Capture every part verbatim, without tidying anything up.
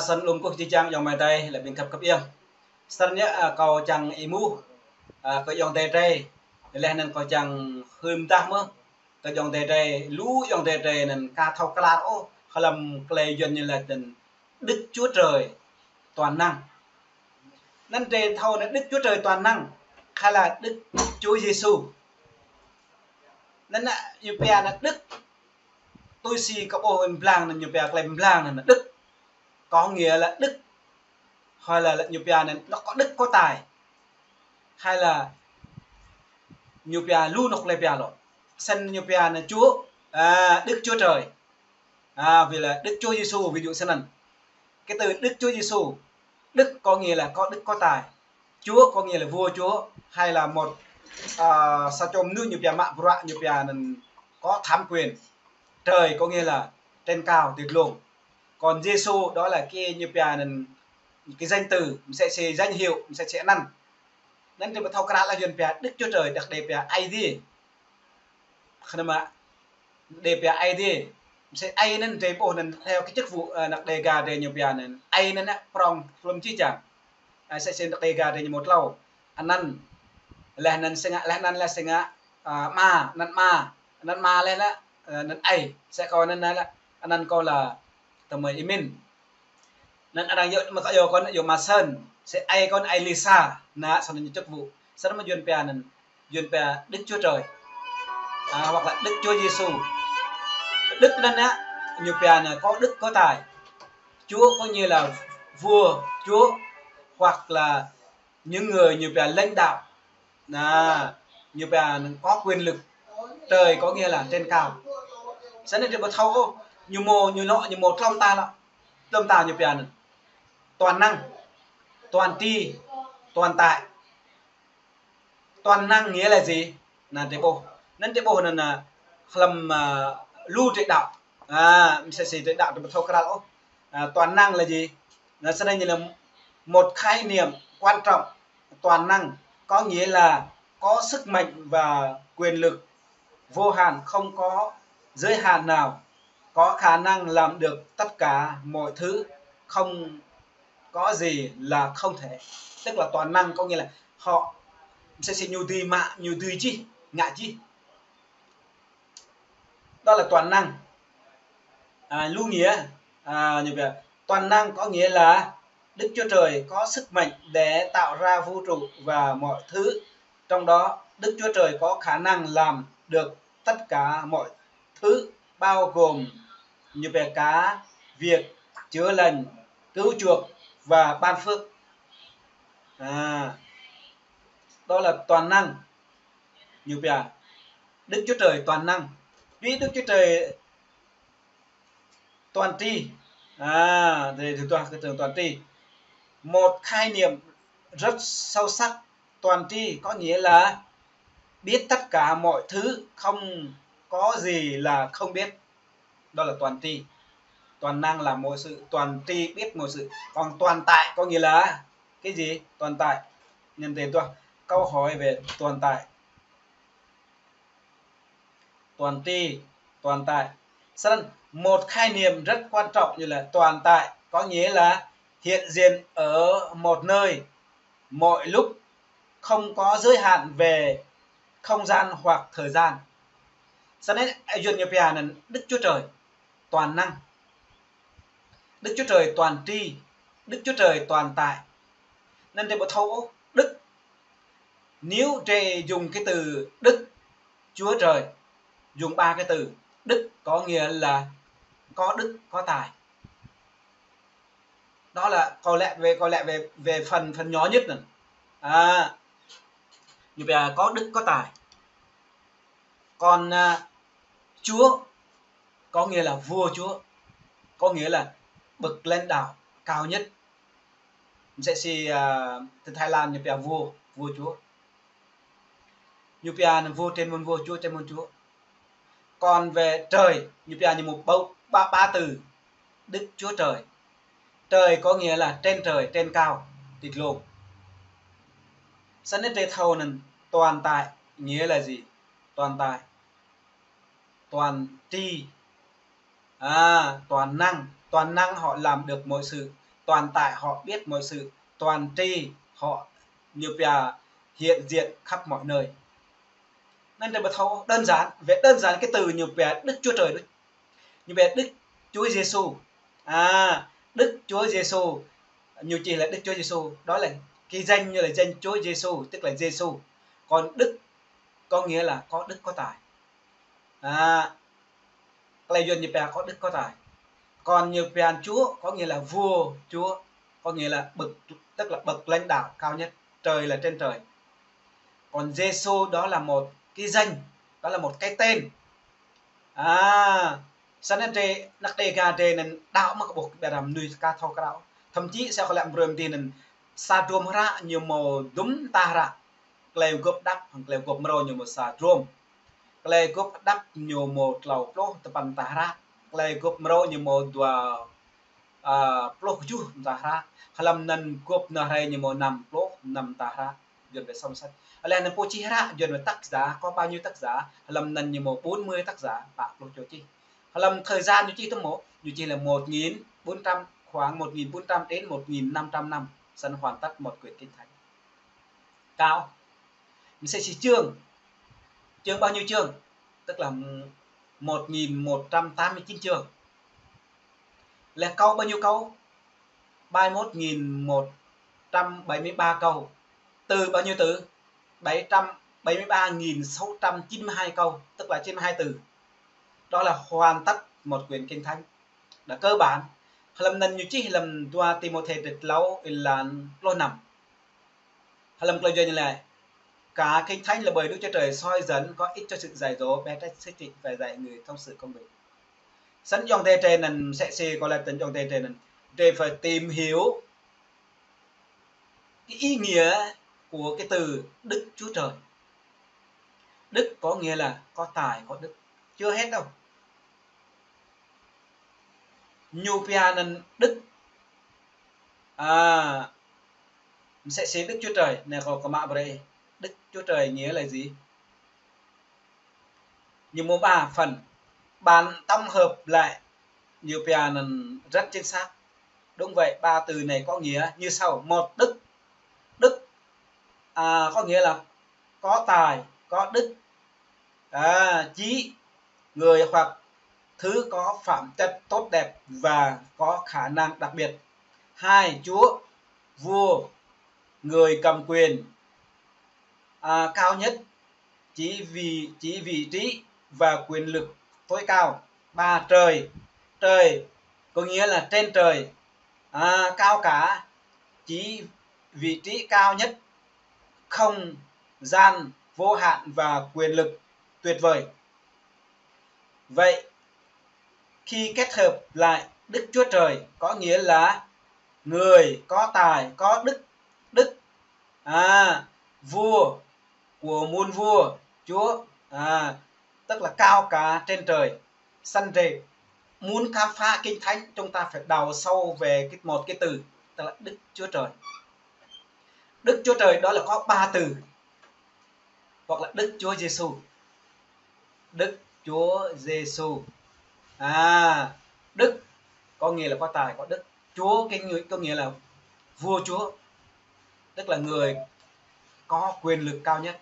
Săn lŭm kơ či čang ayŏng amai adơi, lĕ ƀing khăp khăp yơh. Săn yơh, a, kâo čang ih mŭt, a, kơ ayŏng adơi drơi. Laih anŭn kâo čang hưm tah mơ̆ kơ ayŏng adơi drơi, lu ayŏng adơi drơi anŭn ka thâo klar ôh, hlăm tơlơi Yuan ñu laĭ anŭn Đức Chúa Trời toàn năng. Anŭn drơi thâo anŭn Đức Chúa Trời toàn năng, hay là Đức Chúa Giêsu. Anŭn anŭn ñu pia anŭn Đức, tui si kơ ƀuh ƀing blang anŭn ñu pia tơlơi ƀing blang anŭn Đức, có nghĩa là Đức, hay là, là ñu pia anŭn nó có đức có tài, hay là ñu pia lu anŏ tơlơi pia lŏ. Săn ñu pia anŭn Chúa, a, Đức Chúa Trời. À, vì là Đức Chúa Giêsu, ví dụ săn anŭn. Cái từ Đức Chúa Giêsu, Đức có nghĩa là có đức có tài. Chúa có nghĩa là vua chúa, hay là một, à, sa čô mơnuih ñu pia mă bruă, ñu pia anŭn có thẩm quyền. Trời có nghĩa là trên cao, tuyệt luôn. Còn Giêsu đó là cái ñu pia anŭn cái danh từ, msĕ si danh hiệu, msĕ si anăn. Anŭn drơi ƀu thâo krăn laih Yuan pia Đức Chúa Trời, đah đe pia Aê Diê. Khăn mă đe pia Aê Diê. Msĕ Aê anŭn drơi ƀuh anŭn theo cái chức vụ, ơ, anŏ Đêga drơi ñu pia anŭn. Aê anŭn anŭn prŏng hlŭn či čang. A, msĕ si anŏ Đêga drơi ñu mŭt hlâo. Anăn. Laih anŭn sĕ ngă, laih anŭn laih sĕ ngă, a, ama, anăn ama. Anăn ama laih anŭn, ơ, anăn Aê. Msĕ kâo anŭn anŭn laih. Anăn kâo là tơmơi Y Min. Anŭn arăng yua mă kơ yua kâo anŭn yua mă Sơn, msĕ Aê kâo anŭn Aê Lisa, anŭn săn anŭn ñu chức vụ. Săn mơ̆ Yuan pia anŭn, Yuan pia Đức Chúa Trời. À, hoặc là Đức Chúa Giêsu. Đức anŭn anŭn, ñu pia anŭn có đức có tài. Chúa có nghĩa là vua, chúa, hoặc là những người ñu pia lãnh đạo. Anŭn, ñu pia anŭn có quyền lực. Trời có nghĩa là trên cao. Săn anŭn drơi ƀu thâo ôh, ñu mơ̆, ñu lŏ, ñu mơ̆ tlŏm ta lŏ. Tlŏm ta ñu pia anŭn toàn năng, toàn tri, toàn tại. Toàn năng nghĩa là gì? Anŭn drơi ƀuh. Anŭn drơi ƀuh anŭn, a, hlăm, a, lu drơi đăo. A, msĕ si drơi đăo drơi ƀu thâo krăn ôh. À, toàn năng là gì? Anŭn săn anŭn ñu là một khái niệm quan trọng. Toàn năng có nghĩa là có sức mạnh và quyền lực vô hạn, không có giới hạn nào, có khả năng làm được tất cả mọi thứ, không có gì là không thể. Tức là toàn năng có nghĩa là họ msĕ si ñu dưi mă, ñu dưi čih, ngă čih. Đó là toàn năng. À, lu nghĩa, à, như vậy, toàn năng có nghĩa là Đức Chúa Trời có sức mạnh để tạo ra vũ trụ và mọi thứ. Trong đó, Đức Chúa Trời có khả năng làm được tất cả mọi thứ, bao gồm như vậy cả việc chữa lành, cứu chuộc và ban phước. À, đó là toàn năng. Ñu pia Đức Chúa Trời toàn năng. Ƀiă Đức Chúa Trời toàn tri. À, thì, thì toàn, cái từ toàn tri. Một khái niệm rất sâu sắc, toàn tri có nghĩa là biết tất cả mọi thứ, không có gì là không biết. Đó là toàn tri. Toàn năng là mọi sự, toàn tri biết mọi sự. Còn toàn tại có nghĩa là cái gì? Toàn tại. Nhân từ toàn. Câu hỏi về toàn tại. Toàn tri, toàn tại. Săn anŭn, một khái niệm rất quan trọng như là toàn tại, có nghĩa là hiện diện ở một nơi, mọi lúc, không có giới hạn về không gian hoặc thời gian. Săn anŭn, Yuan ñu pia anŭn Đức Chúa Trời toàn năng. Đức Chúa Trời toàn tri, Đức Chúa Trời toàn tại. Anŭn drơi ƀu thâo ôh, Đức. Nếu drơi dùng cái từ Đức Chúa Trời, dùng ba cái từ, Đức có nghĩa là có đức, có tài. Đó là kâo laĭ về, kâo laĭ về, về phần, phần nhỏ nhất anŭn. À, ñu pia có đức có tài. Còn, à, Chúa có nghĩa là vua chúa, có nghĩa là bậc lãnh đạo cao nhất. Msĕ si, à, tơ Thái Lan ñu pia vua, vua chúa. Ñu pia vua trên muôn vua, chúa trên muôn chúa. Còn về trời, ñu pia ñu mŭt ba, ba, ba từ, Đức Chúa Trời. Trời có nghĩa là trên trời, trên cao, tuyệt luôn. Săn anŭn drơi thâo anŭn toàn tại nghĩa là gì? Toàn tại. Toàn tri. À, toàn năng. Toàn năng họ làm được mọi sự. tồn tại, họ biết mọi sự, toàn tri, họ, ñu pia hiện diện khắp mọi nơi. Anŭn ta ƀu thâo đơn giản, về đơn giản cái từ ñu pia Đức Chúa Trời, Đức, ñu pia Đức Chúa Giêsu. À, Đức Chúa Giêsu, ñu čih là Đức Chúa Giêsu, đó là cái danh, ñu là danh Chúa Giêsu, tức là Giêsu. Còn Đức có nghĩa là có đức có tài. À, tơlơi Yuan ñu pia có đức có tài. Còn ñu pia Chúa có nghĩa là vua, Chúa có nghĩa là bậc, tức là bậc lãnh đạo cao nhất, trời là trên trời. Còn Giêsu đó là một cái danh, đó là một cái tên. À, sa anŭn drơi, anăk Đêga drơi anŭn đaŏ mă kơ ƀuh ƀiă ram mơnuih ka thâo krao. Thậm chí sa kơ lĕ mơbrơi mơti anŭn sa drôm hră ñu hmâo dŭm mơta hră. Tơlơi Mơguôp Hơđăp hăng Tơlơi Mơguôp Mrâo ñu hmâo sa drôm. Tơlơi Mơguôp Hơđăp ñu hmâo klâo pluh tơpăn mơta hră. Tơlơi Mơguôp Mrâo ñu hmâo dua, à, pluh kơjuh mơta hră. Hlăm anŭn Mơguôp Nao Hrơi ñu hmâo năm pluh năm mơta hră. Yuan wơ̆t song sách. Laih anŭn pô čih hră, Yuan wơ̆t tác giả, có bao nhiêu tác giả? Hlăm anŭn ñu hmâo bốn mươi tác giả, pă pluh čô čih. Hlăm thời gian ñu čih tơmo, ñu čih là một nghìn bốn trăm, khoảng một nghìn bốn trăm đến một nghìn năm trăm năm, sẵn hoàn tất một quyển Kinh Thánh. Cao. Mơ̆ sĕ si chương. Chương bao nhiêu chương? Tức là một nghìn một trăm tám mươi chín chương. Laih câu bao nhiêu câu? Ba mươi mốt nghìn một trăm bảy mươi ba câu. Từ bao nhiêu từ? Bảy trăm bảy mươi ba nghìn sáu trăm chín mươi hai câu, tức là chín mươi hai từ. Đó là hoàn tất một quyển Kinh Thánh. Đã cơ bản. Hlăm anŭn ñu čih hlăm dua Timôthê dua pluh klâo, êlan pluh năm. Hlăm klâo jua ñu laĭ: Cả Kinh Thánh là bởi Đức Chúa Trời soi dẫn, có ích cho sự dạy dỗ, bẻ trách, sửa trị và dạy người thông sự công bình. Sĭt ayŏng adơi drơi anŭn, mơ̆ sĕ si kâo laĭ tơ̆n ayŏng adơi drơi anŭn, drơi phải tìm hiểu cái ý nghĩa của cái từ Đức Chúa Trời. Đức có nghĩa là có tài, có đức. Chưa hết đâu. Ñu pia anŭn Đức. À, mơ̆ sĕ si Đức Chúa Trời, anai kâo kơ mă brơi. Đức Chúa Trời nghĩa là gì? Ñu hmâo ba phần. Bạn tổng hợp lại, ñu pia anŭn rất chính xác. Đúng vậy, ba từ này có nghĩa như sau. Một, đức. Đức, à, có nghĩa là có tài, có đức. À, chỉ người hoặc thứ có phẩm chất tốt đẹp và có khả năng đặc biệt. Hai, Chúa, vua, người cầm quyền, à, cao nhất, chỉ vì, chỉ vị trí và quyền lực tối cao. Ba, trời. Trời có nghĩa là trên trời, à, cao cả, chỉ vị trí cao nhất, không gian vô hạn và quyền lực tuyệt vời. Vậy, khi kết hợp lại, Đức Chúa Trời có nghĩa là người có tài, có đức, đức, à, vua của muôn vua, Chúa, à, tức là cao cả trên trời. Săn rệt. Muốn khám phá Kinh Thánh, chúng ta phải đào sâu về cái, một cái từ, tức là Đức Chúa Trời. Đức Chúa Trời đó là có ba từ, hoặc là Đức Chúa Giêsu. Đức Chúa Giêsu. À, Đức có nghĩa là có tài, có đức. Chúa cái ngữ-, có nghĩa là vua Chúa, tức là người có quyền lực cao nhất.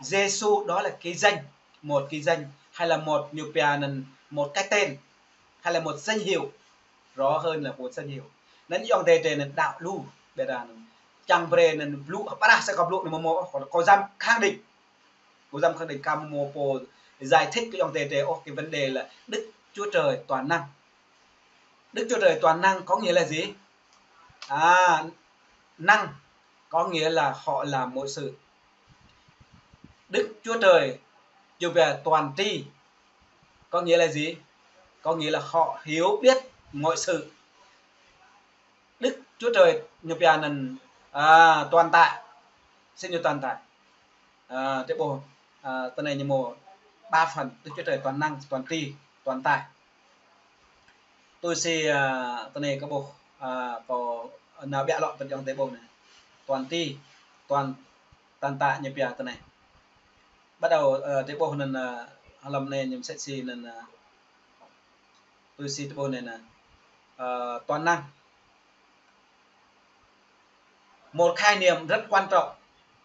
Giêsu đó là cái danh, một cái danh, hay là một ñu pia anŭn, một cái tên, hay là một danh hiệu, rõ hơn là một danh hiệu. Anŭn ayŏng adơi drơi anŭn đaŏ lu, ƀiă dah anŭn čang brơi anŭn blŭ, ƀiă dah sa kâo blŭ anŭn mơ̆ mơ̆, kâo, kâo djam khẳng định. Kâo djam khẳng định kơ mơ̆ pô giải thích kơ ayŏng adơi drơi, ơ, cái vấn đề là Đức Chúa Trời toàn năng. Đức Chúa Trời toàn năng có nghĩa là gì? À, năng có nghĩa là họ làm mọi sự. Đức Chúa Trời, ñu pia toàn tri, có nghĩa là gì? Có nghĩa là họ hiểu biết mọi sự. Đức Chúa Trời ñu pia anŭn, à, toàn tại. Sĭt ñu toàn tại. À, drơi ƀuh, à, tơ anai ñu hmâo ba phần, Đức Chúa Trời toàn năng, toàn tri, toàn tại. Tui si, à, tơ anai kâo ƀuh, à, kâo nao ƀiă lŏ tơ ayŏng adơi ƀuh anai. Toàn tri, toàn, toàn tại ñu pia tơ anai. Bắt đầu, à, drơi ƀuh anŭn, à, hlăm anai ñu mơsĕ si anŭn, à, tui si drơi ƀuh anai anŭn, à, toàn năng. Một khái niệm rất quan trọng.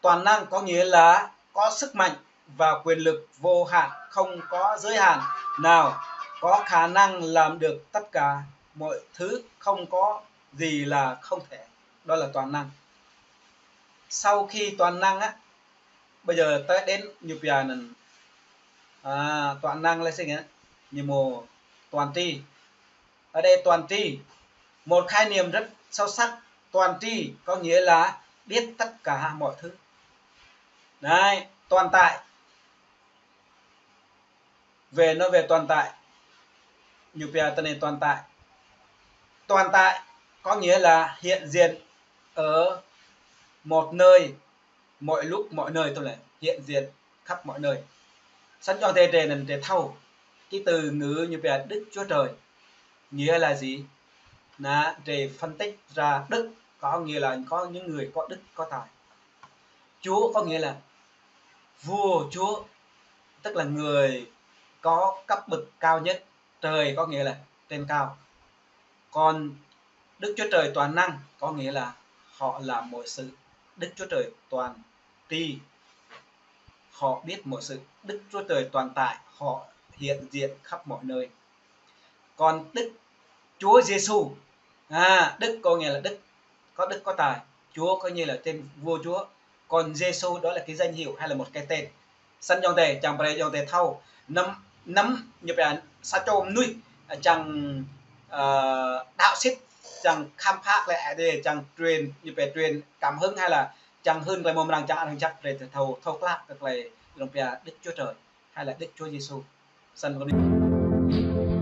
Toàn năng có nghĩa là có sức mạnh và quyền lực vô hạn, không có giới hạn nào, có khả năng làm được tất cả mọi thứ, không có gì là không thể. Đó là toàn năng. Sau khi toàn năng á, bây giờ tới đến ñu pia anŭn, à, toàn năng là gì nhỉ? Ñu mô toàn tri. Ở đây toàn tri, một khái niệm rất sâu sắc. Toàn tri có nghĩa là biết tất cả mọi thứ. Đấy, toàn tại. Về, nói về toàn tại. Ñu pia tơ anai toàn tại. Toàn tại có nghĩa là hiện diện ở một nơi, mọi lúc, mọi nơi, tức là hiện diện khắp mọi nơi. Săn dŏ tê tê nên tê thâu. Cái từ ngữ ñu pia Đức Chúa Trời nghĩa là gì? Nă, tê phân tích ra Đức có nghĩa là có những người có đức, có tài. Chúa có nghĩa là vua Chúa, tức là người có cấp bậc cao nhất. Trời có nghĩa là trên cao. Còn Đức Chúa Trời toàn năng có nghĩa là họ làm mọi sự. Đức Chúa Trời toàn tri, họ biết mọi sự. Đức Chúa Trời toàn tại, họ hiện diện khắp mọi nơi. Còn Đức Chúa Giêsu, à, Đức có nghĩa là đức, có đức có tài. Chúa có nghĩa là tên vua Chúa. Còn Giêsu đó là cái danh hiệu hay là một cái tên. Săn dŏ tê, čang brơi dŏ tê thâu. Năm, năm, ñu pia sa čô mơnuih, à, čang, ờ, đạo sĭt, čang khám phá tơlơi Ơi Adai, čang truyền, ñu pia truyền cảm hứng hay là čang hưn tơlơi mơ̆ng mrang čang arăng čăk brơi thâu, thâu klă kơ tơlơi dŏng pia Đức Chúa Trời hay là Đức Chúa Giêsu. Săn dŏ tê